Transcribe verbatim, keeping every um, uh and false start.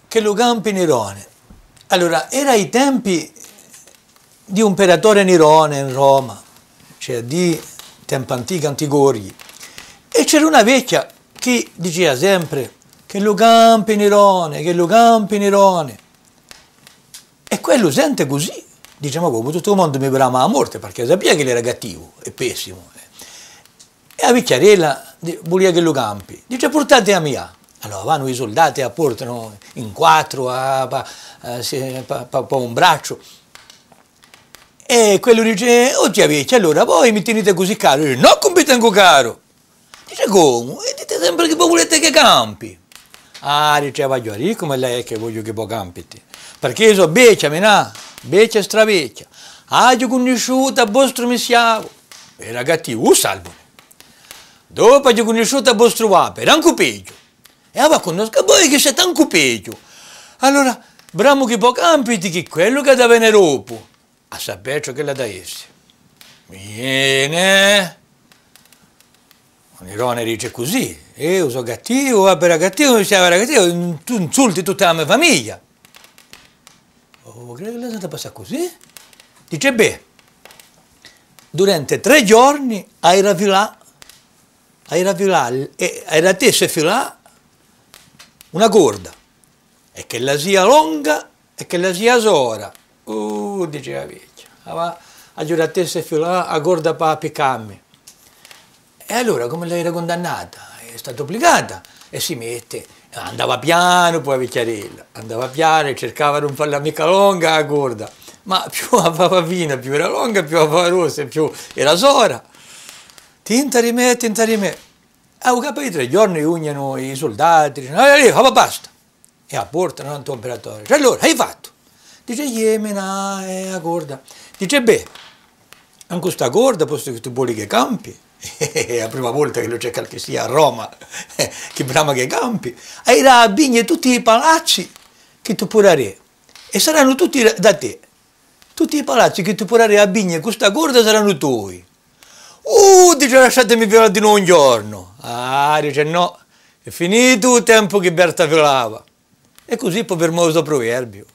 Chì lu campi Nirone. Allora, era i tempi di l'imperatore Nirone in Roma, cioè di tempi antichi, antich'oghji. È c'era una vechja chì dicia sempre: «Chì lu campi Nirone, chì lu campi Nirone.» È quellu sente cusì, dice: «Ma cumu, tuttu u mondu mi brama a morte», perchè sapia ch'ellu era cattivu è pessimu. È a vicchiarella di-, vulia ch'ellu campi. Dice: «Purtati a mia.» Allora vanu i suldati, a portanu in quattru, a, pa, eh, si, pa, pa, pa un bracciu. È quellu dice: «O zia vechja, allora voi mi tenite cusì caru?» Dice: «Nò, cum'è vi tengu caru.» Dice: «Cumu? È dite sempre chì vo vulete ch'e campi.» «Ah», dice, «a vogliu dì cum'ella hè chì vogliu chì vo campiti. Perchè eiu sò vechja, mi nà, vechja è stravechja. Aghju cunnisciutu à vostru missiavu, era cattivu, u Salvone. Dopu aghju cunnisciutu à vostru babbu, era ancu peghju. È avà cunnoscu à voi chì site ancu peghju. Allora, bramu chì vo campiti, chì quellu chì hà da vene dopu, à sapè ciò ch'ellu hà da esse.» Bè. Nirone dice cusì: «Eiu sò cattivu, u babbu era cattivu, u missiavu era cattivu, tu insulti tutta a me famiglia.» Oh, credi ch'ella s'hà da passà cusì? Dice: «Bè, durante trè ghjorni ai da filà, ai da filà, è ai da tesse filà una corda, è ch'ella sia longa è ch'ella sia sora.» «Uh», dice a vechja, «avà aghju da tesse filà a corda pà appiccammi.» È allora, cum'ella era cundannata, hè stata ubligata è si mette, andava pianu, po a vicchiarella, andava pianu è circava di ùn falla micca longa a corda, ma più a fava fina, più era longa, più a fava grossa, più era sora. Tinta di mè, tinta di mè. À u capu di trè ghjorni ghjunghjenu i suldati, dicenu: «Allè, allè, avà basta.» È a portanu davanti à l'imperatore. Dice: «Allora, hai fattu?» Dice: «Iè, mi nà, eh, a corda.» Dice: «Bè, ancu sta corda, postu chì tù voli ch'e campi», hè a prima volta chì ci hè qualchissia à Roma chì brama ch'e campi, «hai da avvigne tutti i palazzi chì tù pudarè, è saranu tutti da, da tè. Tutti i palazzi chì tù pudarè avvigne cù sta corda saranu toi.» «Uh», dice, «lasciatemi filà dinò un ghjornu.» «Ah», dice, «nò, hè finitu u tempu chì Berta filava.» È cusì po firmò u so pruverbiu.